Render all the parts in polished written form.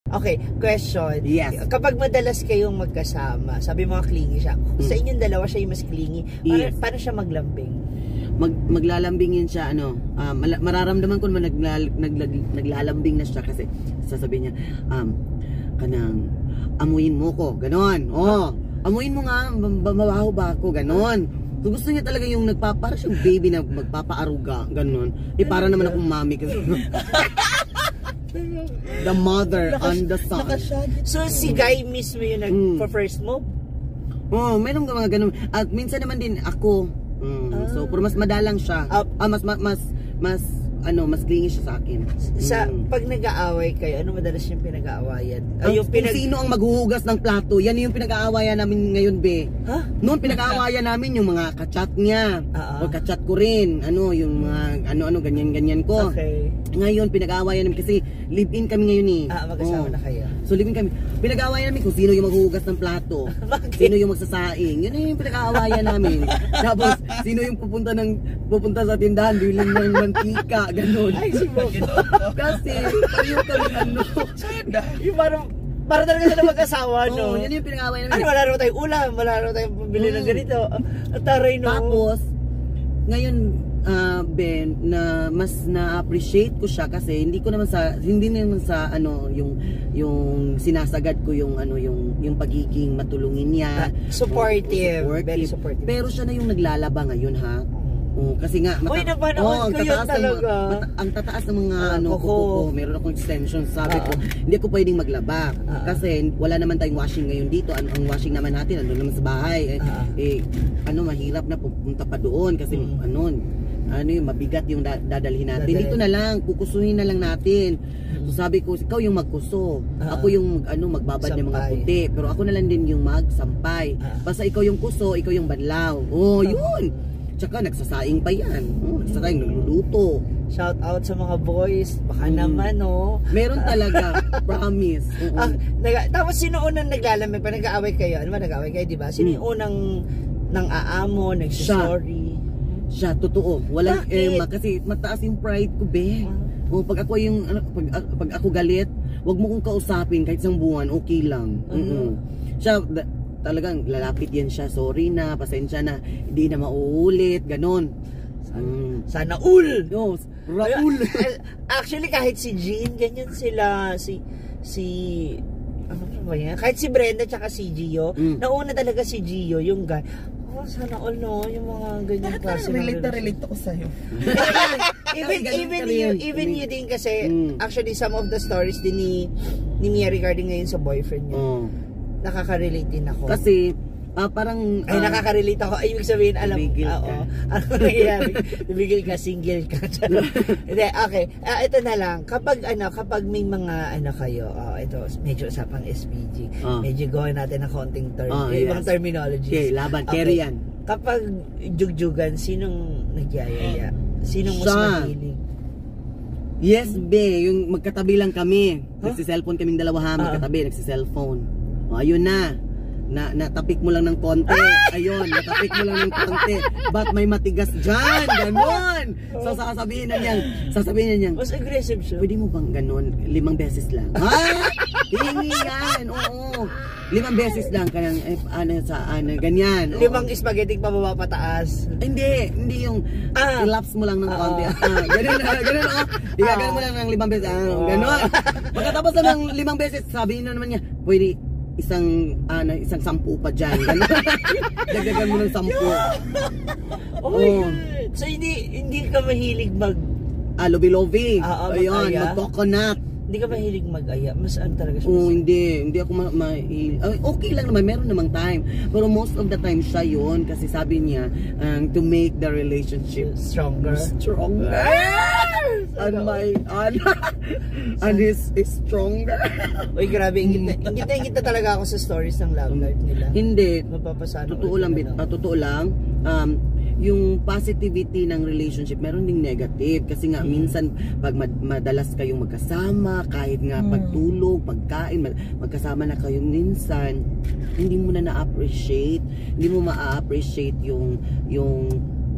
Okay, question. Yes. Kapag madalas kayong magkasama, sabi mo clingy siya. Sa inyong dalawa siya yung mas clingy. Paano siya maglambing? Maglalambingin siya, mararamdaman ko naman naglalambing na siya kasi sasabihin niya, kanang, amuin mo ko, ganon. Amuin mo nga, mabaho ba ako, ganon. So gusto niya talaga yung para siyang baby na magpapaaruga, ganon. Para naman akong mami kasi. The mother and the son. So si Guy mismo yung for first move? Meron ka mga ganun. At minsan naman din ako. So pero mas madalang siya. Mas clingy siya sa akin. Pag nag-aaway kayo, ano madalas yung pinag-aawayan? Kung sino ang maghuhugas ng plato, yan yung pinag-aawayan namin ngayon, be. Noon pinag-aawayan namin yung mga kachat niya. O kachat ko rin. Yung mga ganyan-ganyan ko. Okay. Ngayon pinag-aawayan namin kasi live-in kami ngayon eh. Magkasama na kayo. So live-in kami. Pinag-aawayan namin kung sino yung maghuhugas ng plato. Sino yung magsasaing. Yun yung pinag-aawayan namin. Tapos sino yung pupunta sa tindahan, bilhin ng mantika. Ganun. Ay, si Bob. Kasi, pareho kami Yung para talaga sila mag-asawa, no? Yan yung pinag-away namin. Wala naman tayong ulam, wala naman tayong pabili ng ganito. At taray, no? Tapos, ngayon, Ben, na mas na-appreciate ko siya kasi hindi naman sa yung sinasagad ko yung pagiging matulungin niya. Supportive. Very supportive. Pero siya na yung naglalaba ngayon, ha? Kasi nga napanood ko yun talaga. Ang tataas ng mga kuko. Meron akong extension, sabi ko hindi ako pwedeng maglaba kasi wala naman tayong washing ngayon dito. Ang washing naman natin andun naman sa bahay. Mahirap na pupunta pa doon kasi yung mabigat yung dadalhin natin. Dito na lang, kukusuhin na lang natin. So sabi ko, ikaw yung magkuso. Ako yung magbabad ng mga puti. Pero ako na lang din yung magsampay. Basta ikaw yung kuso, ikaw yung banlaw. Yun! Tsaka nagsasaing pa yan. Nagsasaing, nagluluto. Shout out sa mga boys. Baka naman, Meron talaga. Promise. Tapos sino unang naglalamig? Pa nag-aaway kayo? Ano ba nag-aaway kayo, diba? Sino yung unang nang aamo, nagsasorry? Siya, totoo. Walang kasi mataas yung pride ko, be. Pag ako pag ako galit, wag mo kong kausapin kahit isang buwan, okay lang. Siya, talagang lalapit yan siya, sorry na, pasensya na, hindi na mauulit, ganon. Sana ul! No, Raul! Actually, kahit si Jean, ganyan sila, ano ba yan? Kahit si Brenda tsaka si Gio, nauna talaga si Gio, yung guy. Sana all, no? Yung mga ganyan klase. Relate ako sa'yo. Even you din kasi, actually, some of the stories din ni Mia regarding ngayon sa boyfriend niya. Nakaka-relate din ako. Kasi, parang... nakaka-relate ako. Ay, ibig sabihin, alam mo. Ano nangyayari? Tumigil ka, single ka. Hindi, okay. Ito na lang. Kapag may mga, kayo, ito, medyo usapang SPG. Medyo gawin natin ng konting ibang terminologies. Okay, laban. Carry yan. Kapag jugjugan, sinong nagyayaya? Sinong mas mahilig? Yes, be. Yung magkatabi lang kami. Nagsiselfone kaming dalawa, magkatabi. Nagsiselfone. Ayun na. Natapik mo lang ng konti. Ayun, natapik mo lang ng konti. Ba't may matigas dyan? Ganon. So sasabihin na niyang, mas aggressive siya. Pwede mo bang ganon? 5 beses lang. Hingi yan. Oo. 5 beses lang. Kanang, ganyan. 5 spaghetti pababa pataas. Hindi yung ilaps mo lang ng konti. Ganon. Igaganon mo lang ng 5 beses. Ganon. Pagkatapos lang ng 5 beses, sabihin na naman niya, pwede isang 10 pa dyan. Dagdagan mo ng 10. So hindi ka mahilig mag lobi-lobi. Ayun, mag-coconut. Hindi ka mahilig mag-aya. Mas talaga siya. Hindi ako okay lang naman, meron namang time. Pero most of the time siya yun kasi sabi niya to make the relationship stronger. And is stronger. Uy, grabe, ingit talaga ako sa stories ng love life nila. Hindi. Mapapasano. Totoo lang. Yung positivity ng relationship, meron ding negative. Kasi nga, minsan, pag madalas kayong magkasama, kahit nga pagtulog, pagkain, magkasama na kayo minsan, hindi mo na na-appreciate, hindi mo ma-appreciate yung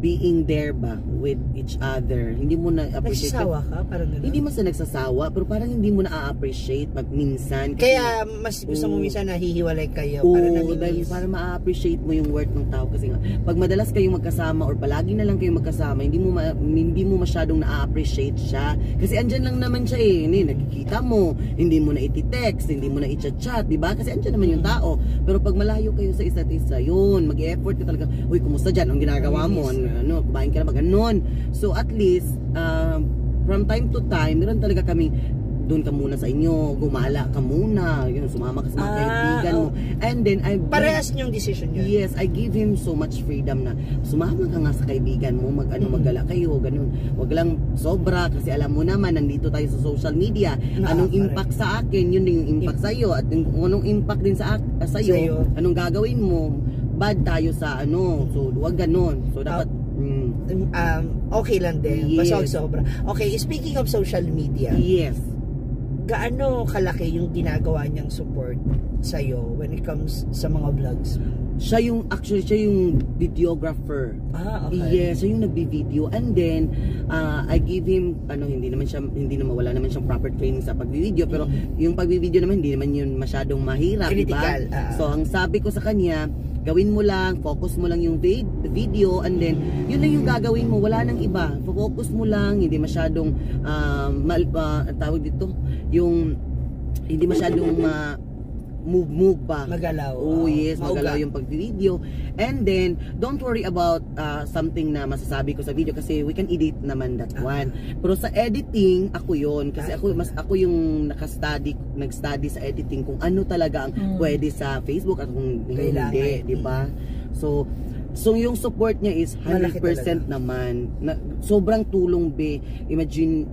being there ba with each other. Hindi mo na appreciate. Nagsasawa ka? Parang gano'n? Hindi man sa nagsasawa, pero parang hindi mo na appreciate pag minsan. Kaya mas gusto mo minsan na hihiwalay kayo para dahil para ma-appreciate mo yung worth ng tao. Kasi nga, pag madalas kayong magkasama or palagi na lang kayong magkasama, hindi mo masyadong na-appreciate siya. Kasi andyan lang naman siya eh. Nakikita mo, hindi mo na iti-text, hindi mo na i-chat, di ba? Kasi andyan naman yung tao. Pero pag malayo kayo sa isa't isa, yun, mag-effort ka talaga. Uy, kumusta dyan? Ang ginagawa mo? Kumain ka na ba? Ganon. So at least, from time to time, meron talaga kami, doon ka muna sa inyo, gumala ka muna, yun, sumama ka sa mga kaibigan mo. And then, parehas niyong decision yun? Yes, I give him so much freedom na sumama ka nga sa kaibigan mo, maggala kayo, ganun. Wag lang sobra, kasi alam mo naman, nandito tayo sa social media. Anong impact sa akin, yun din yung impact sa iyo. At anong impact din sa iyo, anong gagawin mo, bad tayo sa so wag ganun. So dapat okay lang din, basta sobra. Okay, speaking of social media, yes, gaano kalaki yung ginagawa niyang support sa'yo when it comes sa mga vlogs? Siya yung videographer. Okay. Yes, siya yung nagbi-video. And then I give him wala naman siyang proper training sa pagbi-video, pero yung pagbi-video naman hindi naman yun masyadong mahirap, critical, diba? So ang sabi ko sa kanya, gawin mo lang, focus mo lang yung video, and then yun lang yung gagawin mo, wala nang iba. Focus mo lang, hindi masyadong tawag dito, yung hindi masyadong move ba? Magalaw. Oh yes, magalaw yung pag-video. And then, don't worry about something na masasabi ko sa video kasi we can edit naman that one. Pero sa editing, ako yon kasi ako yung nag-study sa editing kung ano talaga ang pwede sa Facebook at kung hindi, di ba? So yung support niya is 100% naman. Sobrang tulong be. Imagine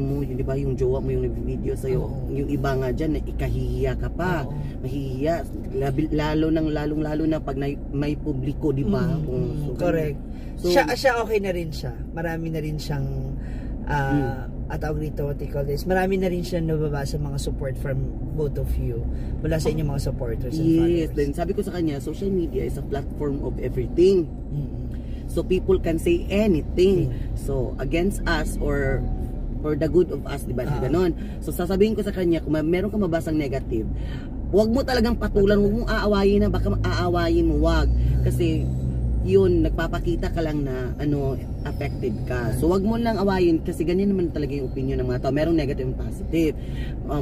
mo, yun, di ba, yung jowa mo yung nag-video sa'yo. Yung iba nga dyan, ikahihiya ka pa. Mahihiya. Lalong-lalo na pag may publiko, di ba? Correct. So, siya okay na rin siya. Marami na rin siyang atawag dito, what they call this, marami na rin siya nababasa mga support from both of you mula sa inyong mga supporters and followers. Yes, then sabi ko sa kanya, social media is a platform of everything. So people can say anything. So against us or for the good of us, diba? Ganon. So sasabihin ko sa kanya, kung meron ka mabasang negative, huwag mo talagang patulan, huwag mong aawayin na, baka aawayin mo, wag. Kasi yun, nagpapakita ka lang na affected ka. So wag mo lang awayin kasi ganyan naman talaga yung opinion ng mga tao. Merong negative and positive.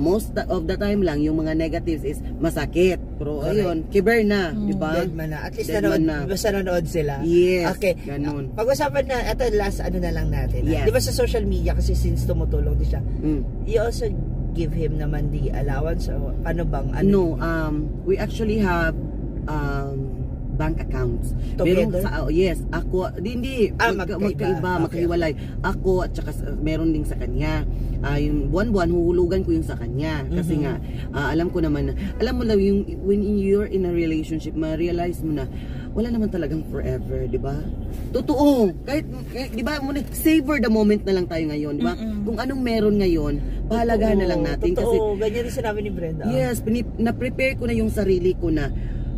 Most of the time lang yung mga negatives is masakit. Pero ayun, kiber na, di ba? Dead man na. At least nanood sila. Yes. Okay. Ganun. Pag-usapan na, ito last na lang natin. Yes. Di ba sa social media kasi since tumutulong din siya, you also give him naman the allowance o ano bang? No, we actually have bank accounts. Together? Yes, ako, hindi, magkahiwalay. Ako at saka meron din sa kanya. Yung buwan-buwan, huhulugan ko yung sa kanya. Kasi nga, alam ko naman, alam mo lang, when you're in a relationship, ma-realize mo na, wala naman talagang forever, di ba? Totoo. Kahit di ba, savor the moment na lang tayo ngayon, di ba? Kung anong meron ngayon, pahalagahan na lang natin. Totoo, ganyan rin sinabi ni Brenda. Yes, na-prepare ko na yung sarili ko na,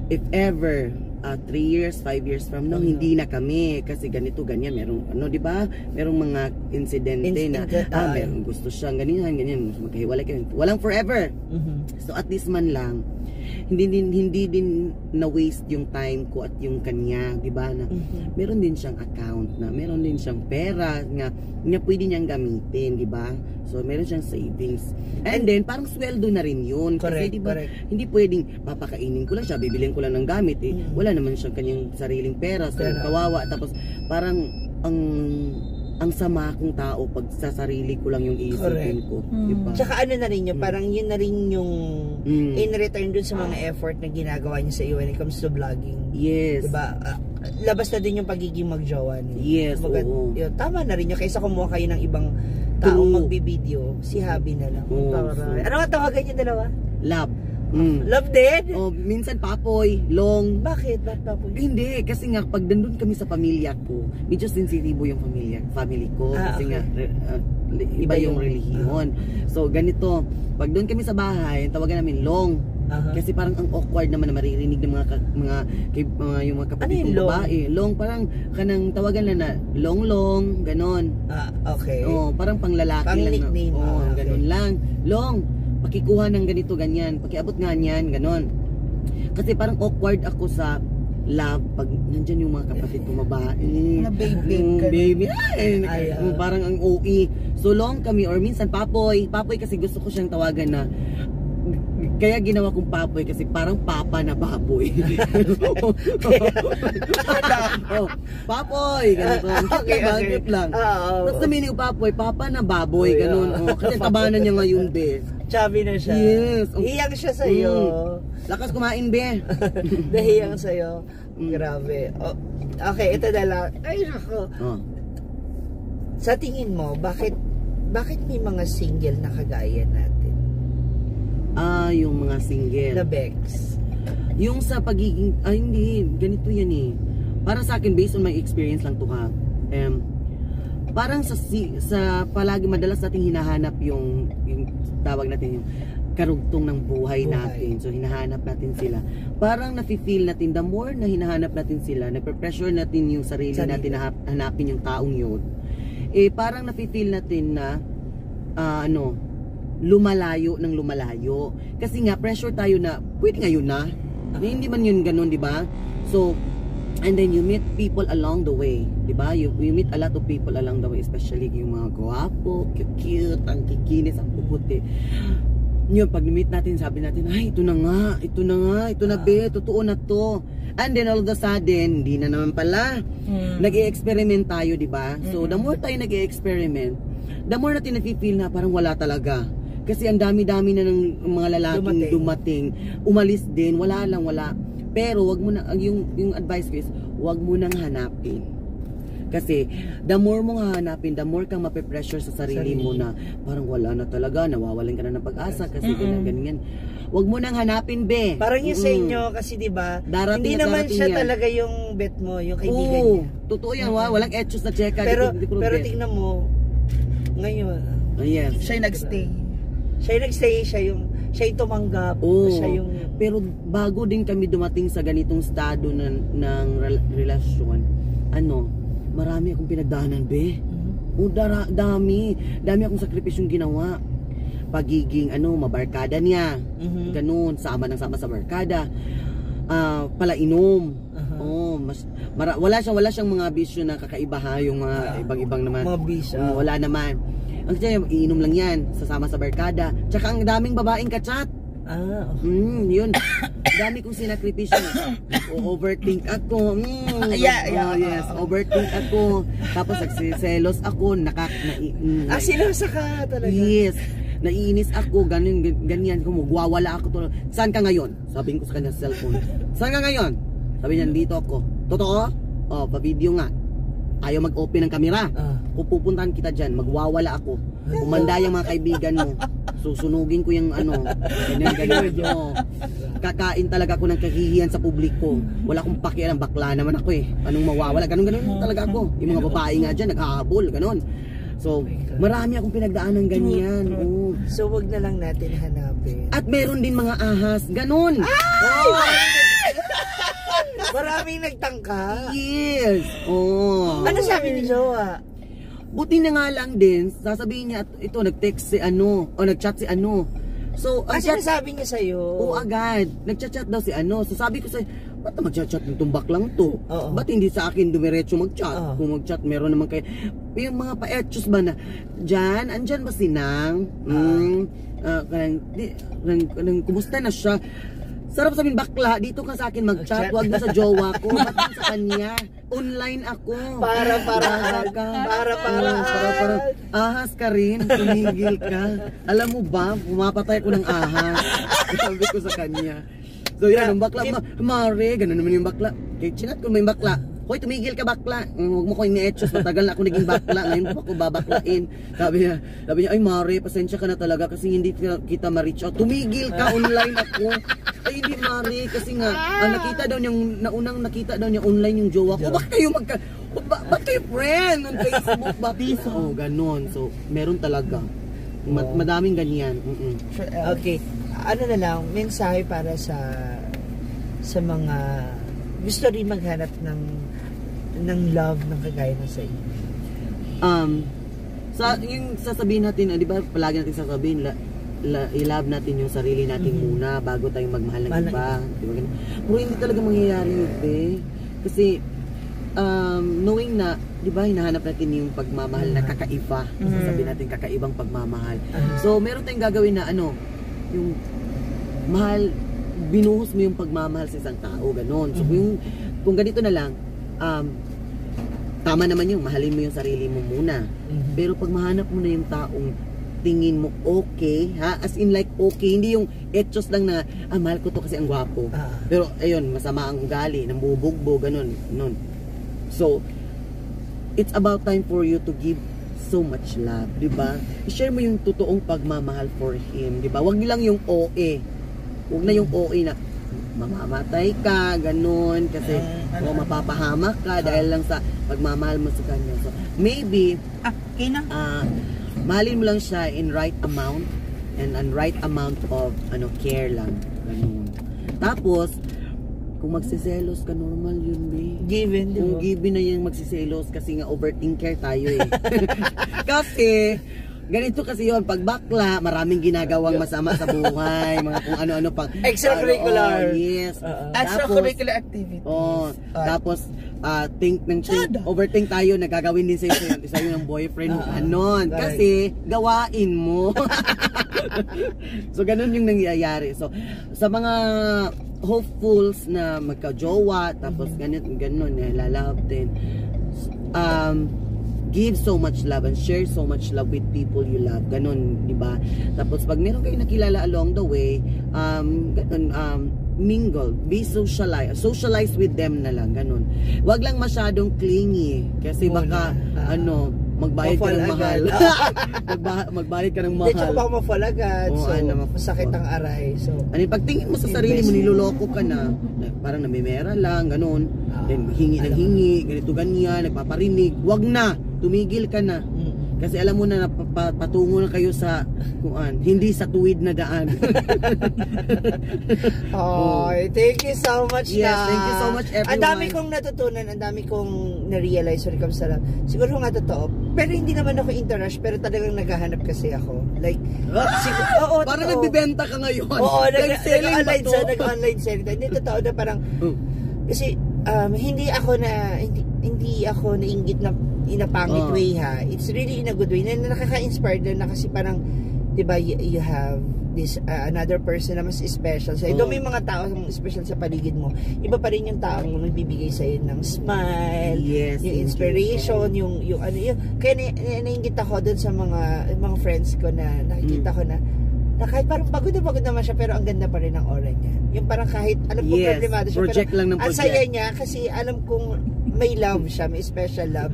if ever, 3 years, 5 years from now, hindi na kami kasi ganito, ganyan, merong di ba? Merong mga insidente na merong gusto siyang ganyan, magkahiwalay kayo. Walang forever. So at least man lang hindi din na waste yung time ko at yung kanya, di ba? Na meron din siyang account na meron din siyang pera nga pwede niyang gamitin, di ba? So meron siyang savings. And then parang sweldo na rin yun. Correct, kasi di ba, hindi pwedeng papakainin ko lang siya, bibilhin ko lang ng gamit wala naman siyang kanyang sariling pera. So kawawa, tapos parang ang sama kong tao pag sa sarili ko lang yung iisipin ko, diba? Tsaka na rin yun, parang yun na rin yung in return dun sa mga effort na ginagawa niya sa iyo when it comes to vlogging. Yes. Diba? Labas na din yung pagiging magjowa niya. Yes, oo. Yun, tama na rin yun, kaysa kumuha kayo ng ibang taong magbibideo, si Habi na lang. Ano nga tawagan niyo dalawa? Love. Love din? Minsan Papoy, Long. Bakit? Bakit Papoy? Hindi, kasi nga pag nandun kami sa pamilya ko, medyo sensitibo yung family ko. Kasi nga, iba yung relihiyon. So ganito, pag doon kami sa bahay, tawagan namin Long. Kasi parang ang awkward naman na maririnig ng yung mga kapatid kong babae. Long parang kanang tawagan na long, ganon. Okay. Parang panglalaki pang lang. Nickname. Okay. Ganon lang. Long, pakikuha ng ganito, ganyan. Pakiabot nga niyan, ganon. Kasi parang awkward ako sa love pag nandyan yung mga kapatid kong babae. Na baby. Parang ang OE. So long kami or minsan papoy kasi gusto ko siyang tawagan na kaya ginawa kong papoy kasi parang papa na baboy. Papoy, ganito. Cute lang. Tapos na meaning papoy, papa na baboy, ganun. Kasi tabanan niya ngayon, be. Chubby na siya. Yes. Hiyang siya sa'yo. Lakas kumain, be. Dahiyang sa'yo. Grabe. Okay, ito na lang. Ay, nako. Sa tingin mo, bakit may mga single na kagaya natin? Yung mga single. The Bex. Yung sa pagiging, hindi, ganito yan eh. Para sa akin, based on my experience lang to ha. Parang sa palagi madalas nating hinahanap yung tawag natin yung karugtong ng buhay natin. So hinahanap natin sila. Parang nafe-feel natin, the more na hinahanap natin sila, nagpe-pressure natin yung sarili natin na hanapin yung taong yun. Parang nafe-feel natin na lumalayo. Kasi nga pressure tayo na pwede ngayon na. Hindi man yun ganun, di ba? So, and then you meet people along the way, di ba? You meet a lot of people along the way, especially yung mga gwapo, cute, ang kikinis, ang puputi. Yun, pag meet natin, sabi natin, ay, ito na nga, be, totoo na to. And then all of a sudden, hindi na naman pala. Nag-i-experiment tayo, di ba? So, the more tayo nag-i-experiment, the more natin nafe-feel na parang wala talaga. Kasi ang dami-dami na ng mga lalaking dumating. Umalis din, wala. Pero wag mo na, yung advice ko is, wag mo nang hanapin. Kasi the more mong hahanapin, the more kang mape-pressure sa sarili mo na parang wala na talaga, nawawalan ka na ng pag-asa kasi ganyan. Wag mo nang hanapin, be. Parang yung sa inyo kasi 'di ba? Hindi naman siya talaga yung bet mo, yung kaibigan niya. Totoo yan, walang etchos na checka. Pero tingnan mo ngayon. Yes. Siya yung nagstay, siya yung tumanggap, siya yung... Pero bago din kami dumating sa ganitong estado ng relasyon, marami akong pinagdaanan, be. Dami akong sakripisyong ginawa. Pagiging mabarkada niya. Ganun, sama sa barkada. Palainom. Wala siyang mga bisyo na kakaiba ha, yung mga ibang naman. Mga bisyo. Wala naman. Ang kaya iinom lang yan, sasama sa barkada. Tsaka ang daming babaeng kachat. Yun. Dami kong sinakripisyo. Overthink ako. Yes, overthink ako. Tapos nagsiselos ako. Selosa ka talaga? Yes. Naiinis ako, ganyan. Magwawala ako. Saan ka ngayon? Sabihin ko sa kanya sa cellphone. Saan ka ngayon? Sabi niya, dito ako. Totoo? Pa-video nga. Ayaw mag-open ng camera. Kung pupuntahan kita dyan, magwawala ako. Umanda yung mga kaibigan mo. Susunugin ko yung ganyan. Kakain talaga ako ng kahihiyan sa publiko. Wala akong pakialam, bakla naman ako eh. Anong mawawala? Ganun talaga ako. Yung mga babae nga dyan, naghahabol, ganun. So, marami akong pinagdaan ng ganyan. So, wag na lang natin hanapin. At meron din mga ahas, ganun. Maraming nagtangka. Yes. Ano sabi ni Jowa? Buti na nga lang din, sasabihin niya, ito, nag-text si nag-chat si So, sinasabi niya sa'yo? Agad. Nag-chat daw si So, sabi ko sa'yo, ba't mag-chat nitong baklang to? Ba't hindi sa akin dumiretso mag-chat? Kung mag-chat, meron naman kayo. Yung mga pa-etchos ba na, andyan ba si Nang? Kumusta na siya? Sarap sabihin, bakla, dito ka sa akin mag-chat, wag na sa jowa ko, ba't sa kanya? Online ako. Para. Ahas ka rin, tumigil ka. Alam mo ba, pumapatay ko ng ahas. Sabi ko sa kanya. So yan, ang bakla, Mare, ganun naman yung bakla. Kaya chinat ko may bakla. Hoy, tumigil ka bakla. Huwag mo ko ini-etchos, matagal na ako naging bakla. Ngayon pa ako babaklain. Sabi niya, ay Mare, pasensya ka na talaga kasi hindi kita ma-reach out. Tumigil ka, online ako. Ay hindi Mare, kasi nga, nakita daw niya online yung jowa ko. Bakit kayo friend on Facebook? Ganun. So, meron talaga. Madaming ganyan. Okay. Ano na lang, mensahe para sa mga gusto rin maghanap ng love ng kagaya na sa inyo. Yung sasabihin natin, di ba palagi natin sasabihin, i-love natin yung sarili natin muna bago tayong magmahal ng iba. Di ba? Pero hindi talaga mangyayari yun, kasi knowing na, di ba, hinahanap natin yung pagmamahal na kakaiba. Sasabihin natin kakaibang pagmamahal. So, meron tayong gagawin na yung mahal, binuhos mo yung pagmamahal sa isang tao, ganon. So, kung ganito na lang, tama naman yung mahalin mo yung sarili mo muna. Pero pag mahanap mo na yung taong tingin mo okay, as in like okay, hindi yung etos lang na, mahal ko to kasi ang gwapo. Pero ayun, masama ang ugali, nambubugbo, ganon. So, it's about time for you to give so much love, di ba? I-share mo yung totoong pagmamahal for him, di ba? Wag lang yung OA. Wag na yung OA na mamamatay ka, ganun, kasi mapapahamak ka dahil lang sa pagmamahal mo sa kanya. So, maybe, mahalin mo lang siya in right amount and right amount of care lang. Ganun. Tapos, kung magsiselos ka, normal yun, Given, di ba? Kung given na yung magsiselos kasi nga overthinker tayo Kasi, ganito kasi yun, pag bakla, maraming ginagawang masama sa buhay, mga kung ano-ano pang extracurricular. Yes. Extracurricular activities. Tapos overthink tayo, nagagawin din sa'yo ng boyfriend anon. Kasi gawain mo. So ganun yung nangyayari. So sa mga hopefuls na magka-jowa, tapos ganun, lalove din. Give so much love and share so much love with people you love. Ganun, di ba? Tapos pag meron kayong nakilala along the way, mingle, be socialize with them na lang, ganun. Wag lang masyadong clingy kasi baka magbayad ka ng mahal. Magbayad ka ng mahal. Hindi, tsaka baka ma-fall agad. Masakit ang aray. So, pagtingin mo sa sarili mo, niloloko ka na. Parang namimera lang, ganun. Then, hingi ng hingi, ganito ganyan, nagpaparinig. Wag na, tumigil ka na. Kasi alam mo na patungo na kayo sa hindi sa tuwid na daan. Thank you so much. Yes, thank you so much everyone. Ang dami kong natutunan, ang dami kong na-realize when it comes to love. Siguro nga totoo. Pero hindi naman ako interrush, pero talagang naghahanap kasi ako. Like, parang nagbibenta ka ngayon. Nag-online selling. Hindi totoo na parang, kasi hindi ako nainggit na in a pangit way it's really in a good way na nakaka-inspire din na kasi parang diba you have this another person na mas special sa'yo. May mga tao special sa paligid mo, iba pa rin yung taong nagbibigay sa'yo ng smile, yung inspiration, yung kaya nainggit ako dun sa mga friends ko na nakikita ko na kahit parang pagod naman siya pero ang ganda pa rin ng aura niya. Yung parang kahit alam ko problemado siya project pero lang ng project. Ang saya niya kasi alam kong may love siya, may special love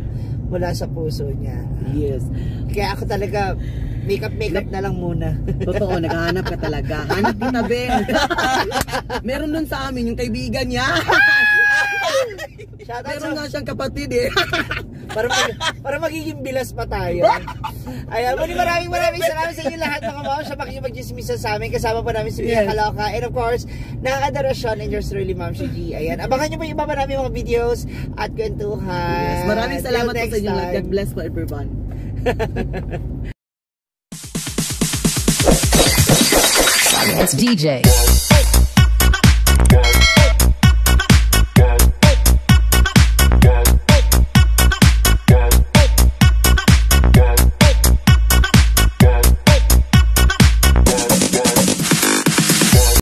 mula sa puso niya. Yes. Kaya ako talaga makeup na lang muna. Totoo, naghahanap ka talaga. Hanap kita, Ben. Meron nun sa amin yung kaibigan niya. Meron nga siyang kapatid para magiging bilas pa tayo. Ayan, maraming salamat sa inyo lahat mga ma'am sa pakikipag-chismisan sa amin. Kasama pa namin si Mia Kaloka and of course, ng Adoracion and yours truly, Ma'am G. Ayan, abangan nyo pa yung iba namin mga videos at kwentuhan. Yes, maraming salamat po sa inyo. God bless for everyone. It's DJ.